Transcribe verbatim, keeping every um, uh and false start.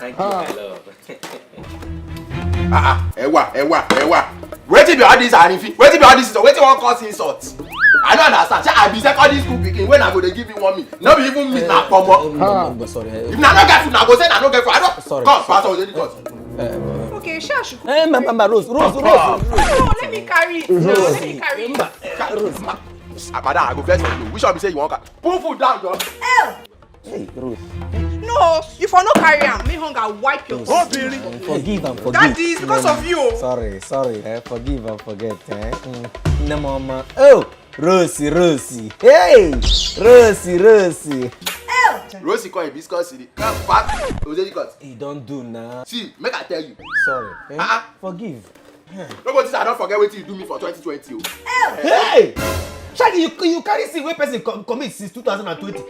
Thank you, my love. Ah, ah, ẹ wá, ẹ wá, ẹ wá. Wetin be all this arifin? Wetin be all this insult? Wetin wan cause insult? I no understand. Shey I be secondary school pikin wey una go dey give me warming? No be even meat, na pomo. Um, um, sorry. eh, If una no get food, una go say una no get food. I no. Sorry. Come, Pastor Ojedi, come. Uh, Okay, sure, I should cook. eh, ma, ma, ma, Rose, Rose, Rose. No, let me carry it now. Let me carry it. Rose. Ah, madam, I go vex you. Which one be say you wan carry? Put food down, John. Hey, Rose. No, you for no carry am. Me hunger wipe your Forgive and forget. Daddy, it's because of you. Sorry, sorry. Eh? Forgive and forget. Eh? Mm. No, mama. Oh, Rosie, Rosie. Hey, Rosie, Rosie. Rosie come hibiscus city. Come back. Ojedi, cut. He don't do now. See, make I tell you. Sorry. Eh? Ah, ah. Forgive. No go think say I don forget wetin you do me for twenty twenty o. Hey! Shaggy, you, you carry sin wey person com- commit since two thousand and twenty.